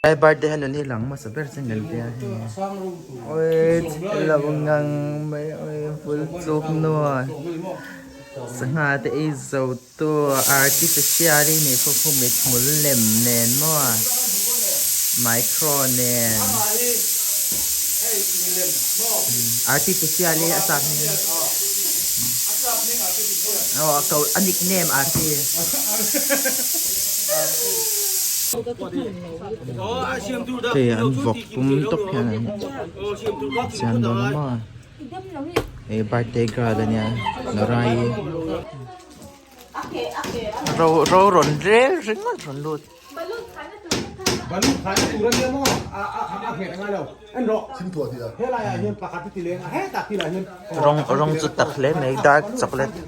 Lai birthday hian nun hi lang hmasa ber chu ngan tia hei awii lo ngang mai awii vul chuk nuai sangha te ei zo tu artificial i nih khaw khu mit hmul lem nen maw micro nen artificial i a sap hming aw a ko a nickname arti. Hei an vawk pum tawp hian an siam dawn a maw hei birthday girl ania Nora-i ro ro rawn rel ringawt rawn lut. Rawng rawng chu tak hle mai dark chocolate.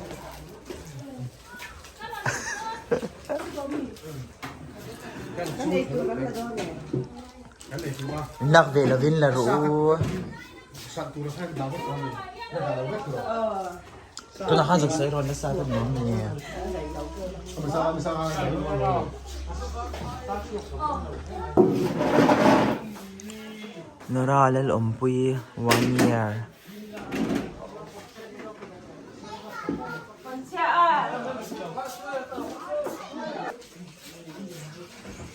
Lak ve lovin la rawh u. Tunah khan zuk sawi rawn nasa ta mai ni. Nora Lalawmpuii one year.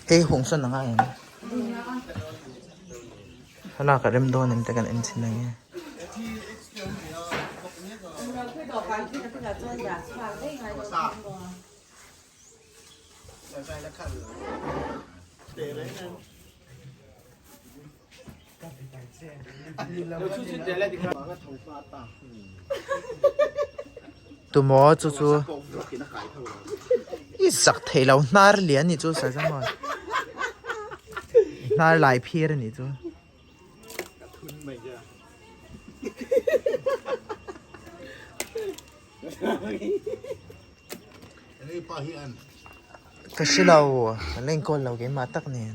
Hei hung sawn a ngai em? Thlalak a rem dawn em te kan en chhin ang e. Tumaw chu chu i zak thei lo hnar lian ni chu sawi zawng maw hnar lai phir a nih chu. Ka hre lo ka la enkawl lo keimah tak nen.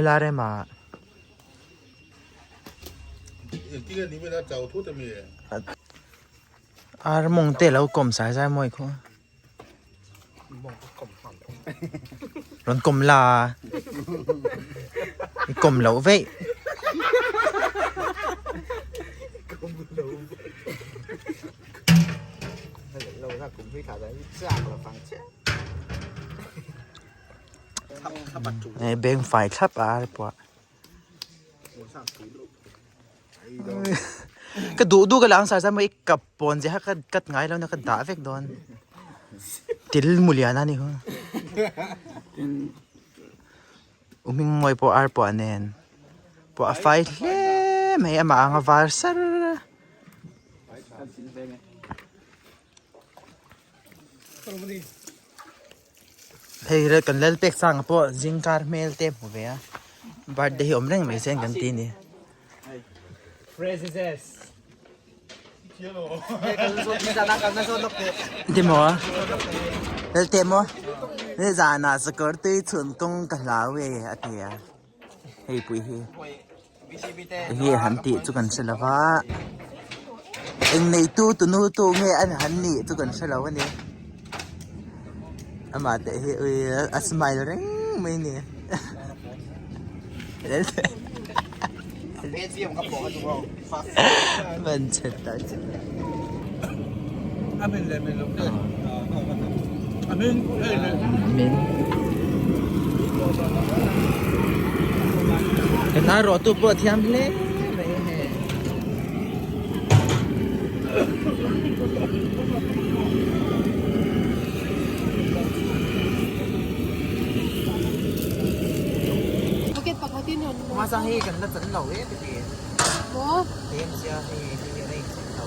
LRM ah Ar mawng te lo kawm zai zai mawi khaw rawn kawm la i kawm loh veih Beng fai thlap a ar pawh ka duh duh ka la ang sar sar maw i kap pawn zia kha ka cut ngai lo na ka dah vek dawn til mulian a ni khaw u hming mawi pawh ar pawh nen pawh a fai hle mai amah ang a var sar. Hei rel kan lal pek chang pawh zingkar hmel te hmu ve a birthday hi awm reng mai se kan ti a ni. Ti maw lal te maw nizanah sakawr tui chhun kawng ka hlau e a ti a hei pui hi. Hei han tih chu kan hre lo va eng neitu tunu tu nge an han nih chu kan hre lo a ni amah teh hi ui a smile reng mai a ni Kan rawh tu pawh a thiam hle mai a ni. Hmasa hi kan la chan lo e ka ti. Tlem sia hei hei a in chan lo.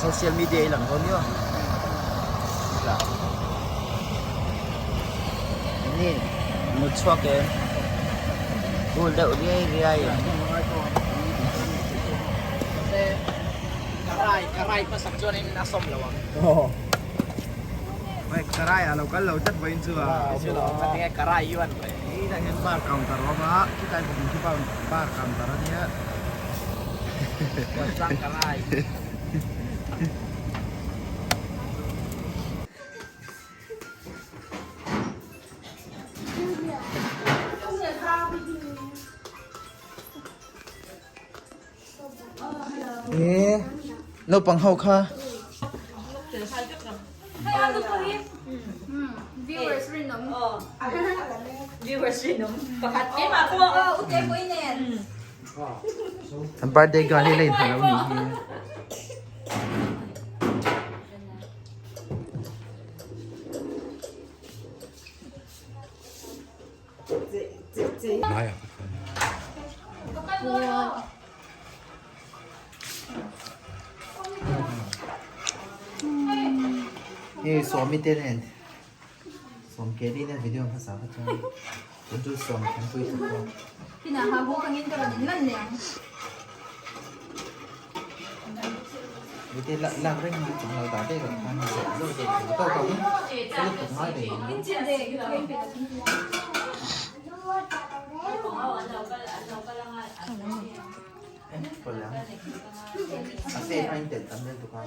Social media i lang dawn nia Ni mut chhuak em Cool deuh riai riai em. Karai a lo kal lo tlat vawiin chu a. Hei tah hian bar counter a awm a, chutlai bawk khi bar counter a nia. Ee naupang ho kha. An birthday girl hi la inhmu lo nih hi. Hei Sawmi te nen Sawm Kelly nen video hmasa kha chuan tun chu Sawm thingpui thawk bawk. Mite lak reng a chung lo dah daih loh khan zeuh zeuh zeuh thei tawk ang ka lutuk ngai ve in a fe kha in telh tam vel tuk a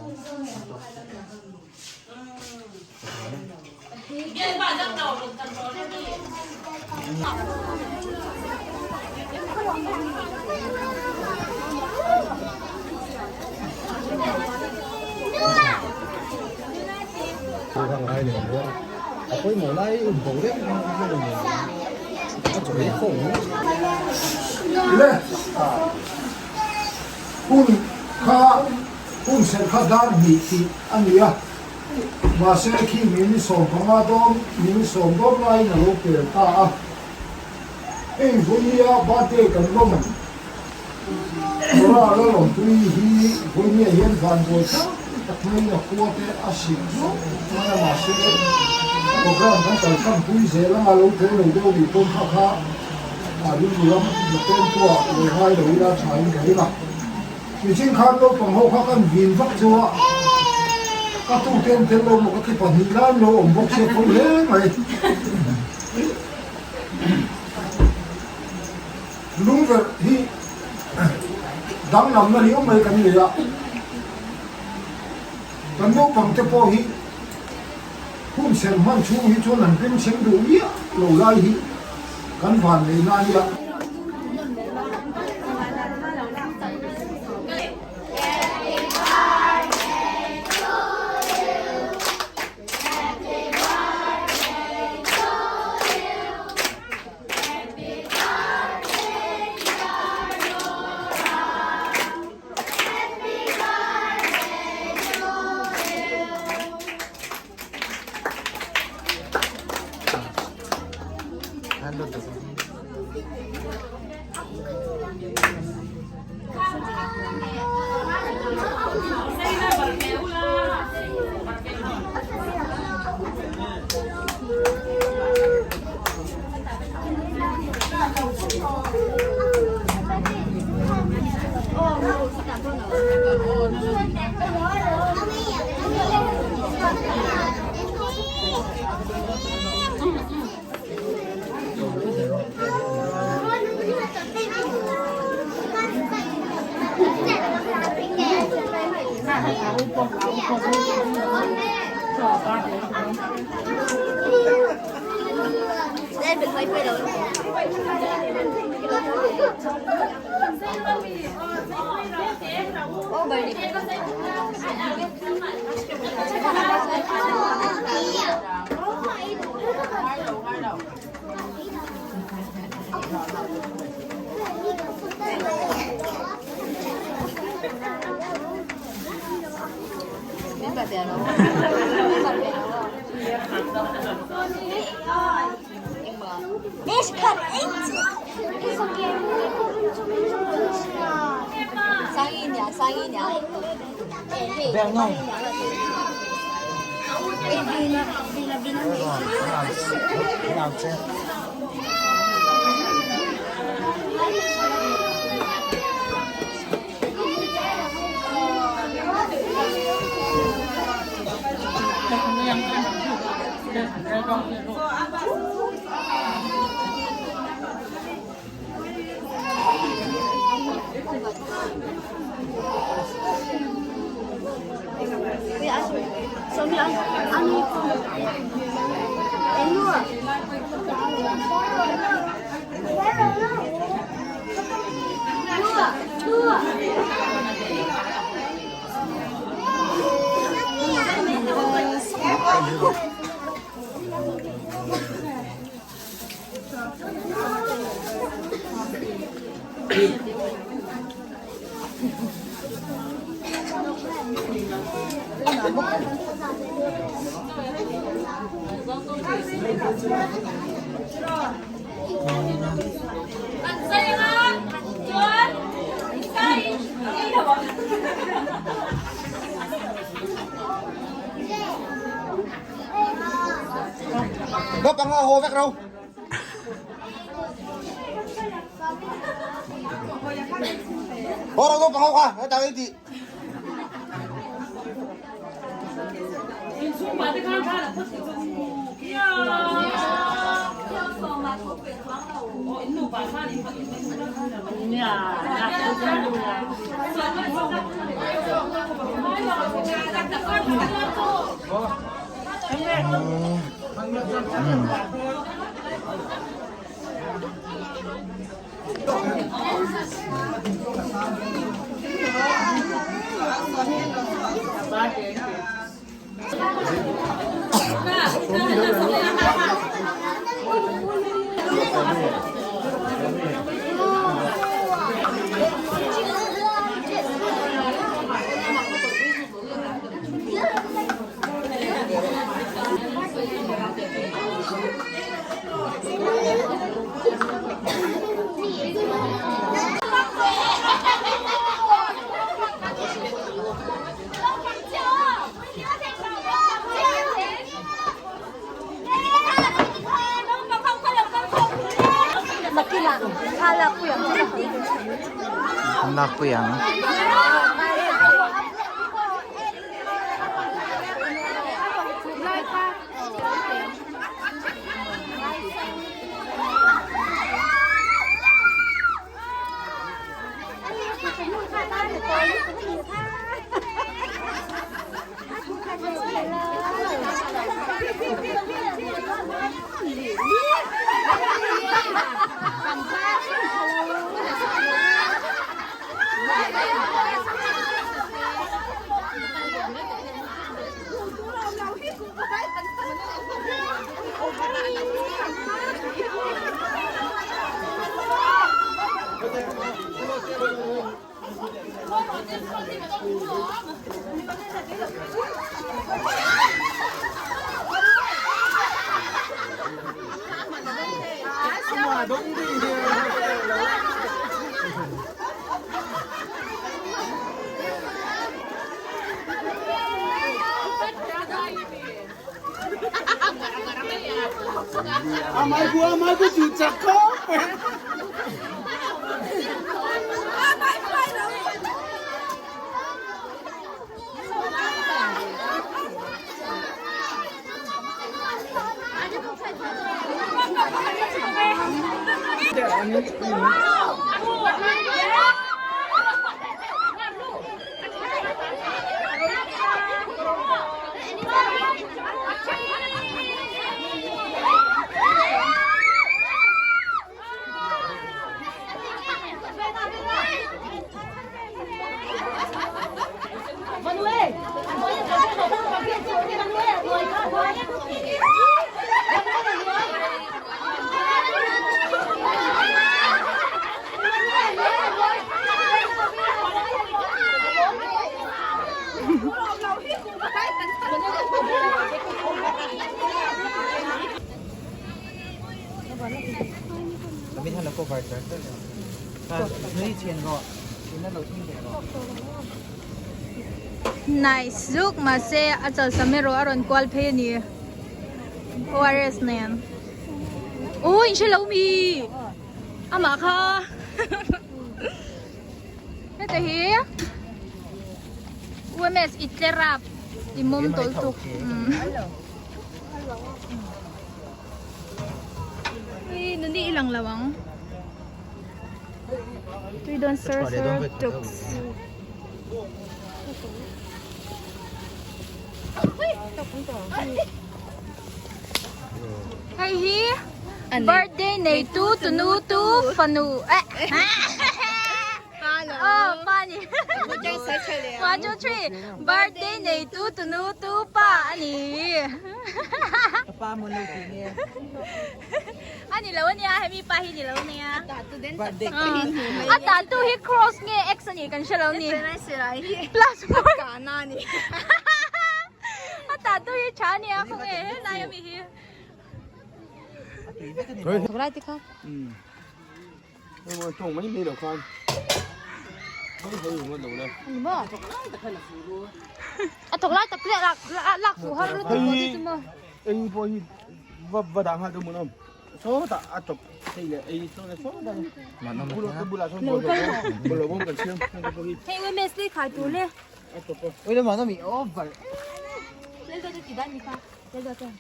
Hun kha hun serh kha dar hnih tih a ni a, mahse khi mini 15 dawn mini 10 dawn laiin a lo pel ta a. Hei vawinia birthday kan lawm Nora la lawmpui hi vawinia hian vanbuai tak tak maiin a khua te a sik zawk mai a, mahse program kan kalsan pui zel anga lo tel lo deuh nih pawn kha kha a rilru lam la pen pawh lo ngai lo ila tha in ka ring a. Nichin khan naupang ho kha kan vin vak chu a, ka tu te an tel lo maw ka ti pahnih lai an lo awm bawk sia tho hle mai. Lungverh hi danglamna riau mai kan nei a, kan naupang te pawh hi hun serh hman chhung hi chuan an bengchheng duh miah lo lai hi kan van neihna a nia. Naupang a haw vek ro. Haw ro naupang ho kha hetah i tih. Lakpui ang. Nice zuk mahse a chalsam erawh a rawn kual phei a ni ORS nen aw in hrelo mi amah kha heta hi UMS i tler a i mawm tawlh tuk ui nuni i lang lo ang tui dawn sir sir tuks Hei hi birthday neitu tunu tu fanu eh oh pa ni 1 2 3 birthday neitu tunu tu pa ani Pa mo lo ti nge ani lo ania hemi pa hi ni lo ania a tatu hi cross nge x ani kan hre lo ni plus four a tatu hi tha ania khawnge helai ami hi A thawk lai tak leh lak lak fuh har lutuk pawh te chu maw. Ei pawh hi va va dah nghal deuh mun awm sawtah a chawp thei leh ei saw leh saw dan bulah te bulah sawn bawlhhlawh bawm bawlhhlawh bawm kan siam heng te pawh hi Hei UMS leh khai tur le. A chawp a. Ui lamah na mi over. Lel dawt ti dan ni kha. Lel dawt chuan.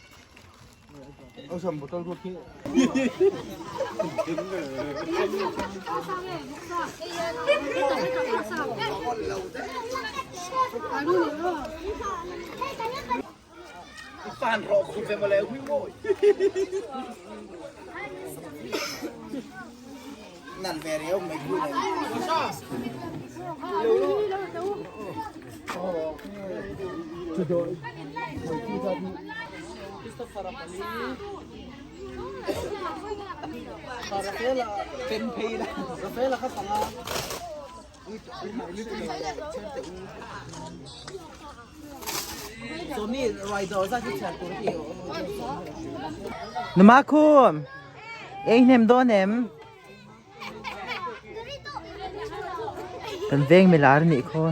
Numa khum ei hnem dawn em kan veng milar nih khaw.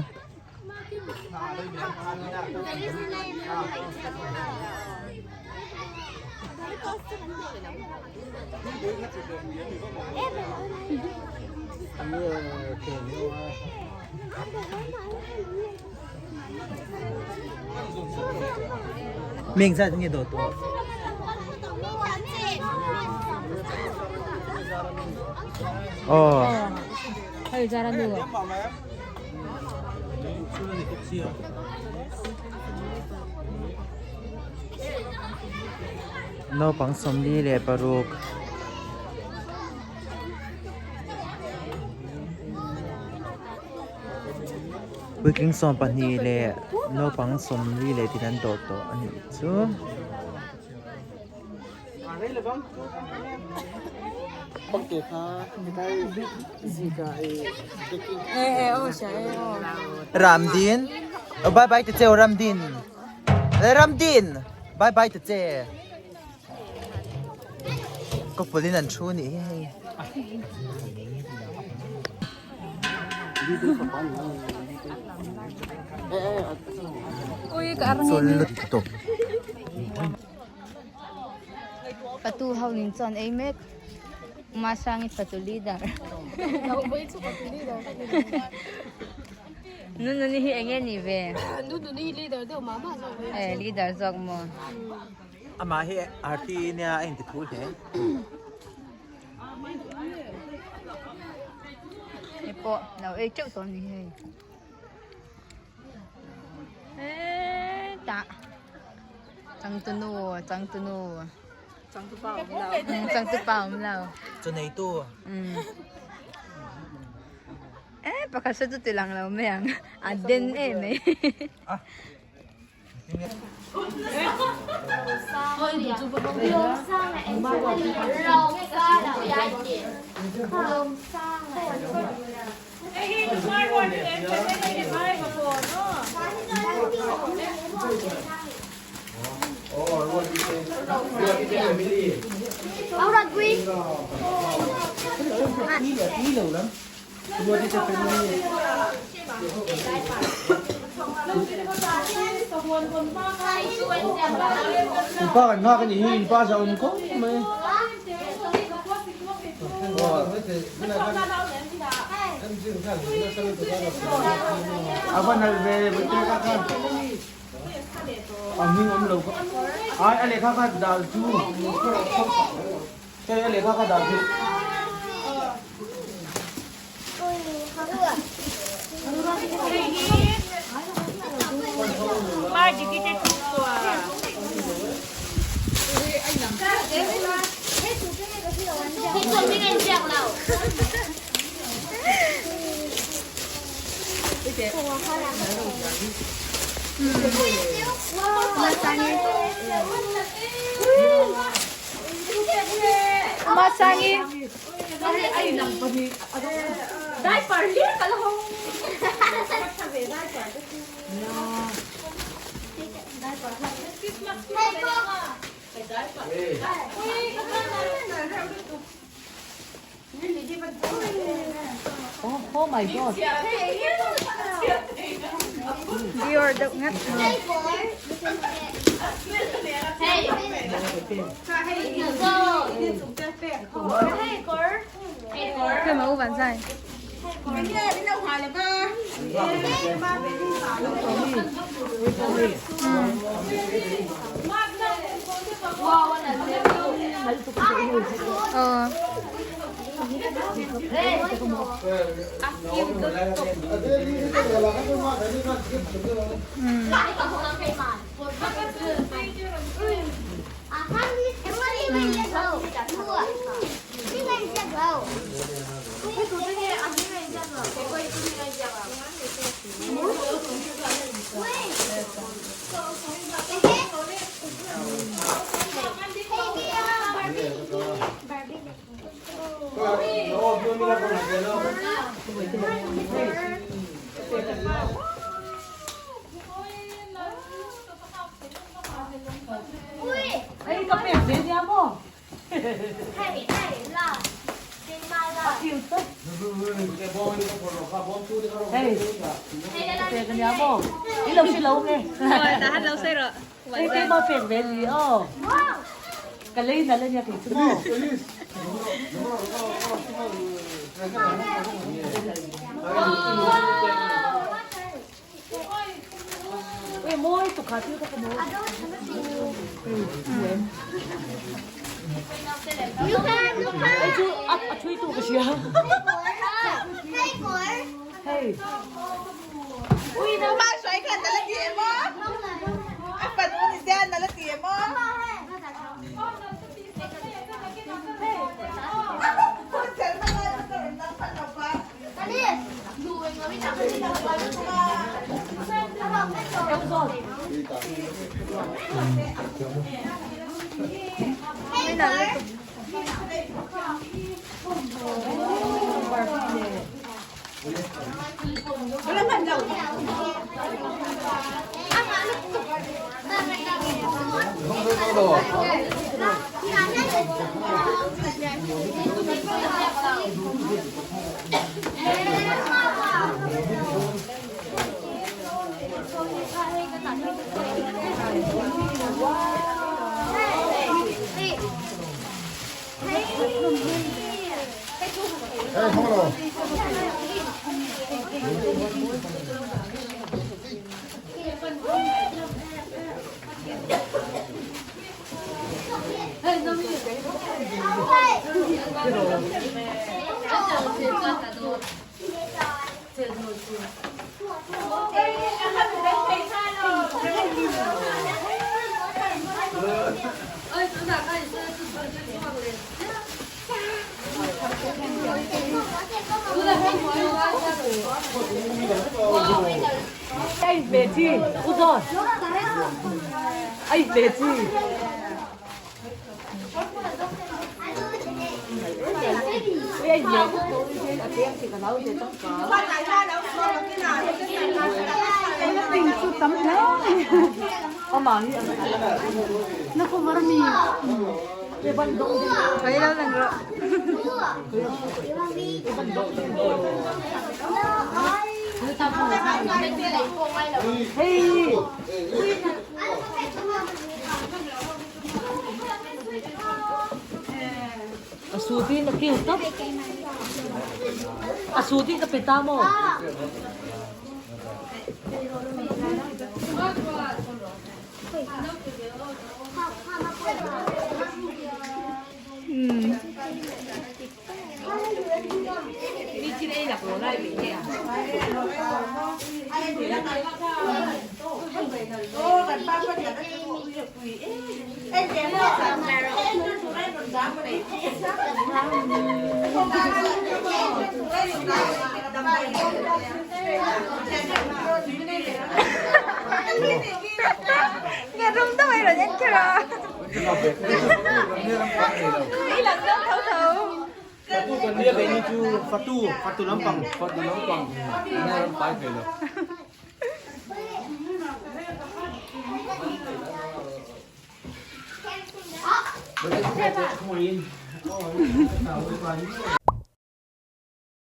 Meng zat nge dawh tawh? Aw. Naupang 46. Puitling 12 leh naupang 40 leh tin an dawh tawh a nih chu. Ramdin bye bye ta che Ramdin Ramdin bye bye ta che couple in an thu nih hi hei. Chawl lutuk. Patu ho nin chuan ei mek Masangi patu leader Nununi hi enge ni ve Nununi hi leader deuh mah mah zawk ve Eh leader zawk maw Amah hi Arti nia a inti thu hle. Hei pawh lo ei teuh tawh ni hei. Hetah changtunu changtunu changtupa awm lo changtupa awm lo chuneitu e pakhat saw chu ti lang lo mai ang a den em mai. Inpa kan nghak anih hi inpa za awm khawp mai. A va nalh ve bawihte kha kha a hming awm lo ai a lehkha kha dal chu hei a lehkha kha dal chu. Masangi. Dior deuh ngat. Thế mà u bạn sai. Ờ. Oi lo lang rawh. Nghe rum tawh mai rawn en kher a. I lang deuh tho tho. Fatu kan nia kei ni chu fatu fatu lampang fatu lampang nia ram pai ve lo.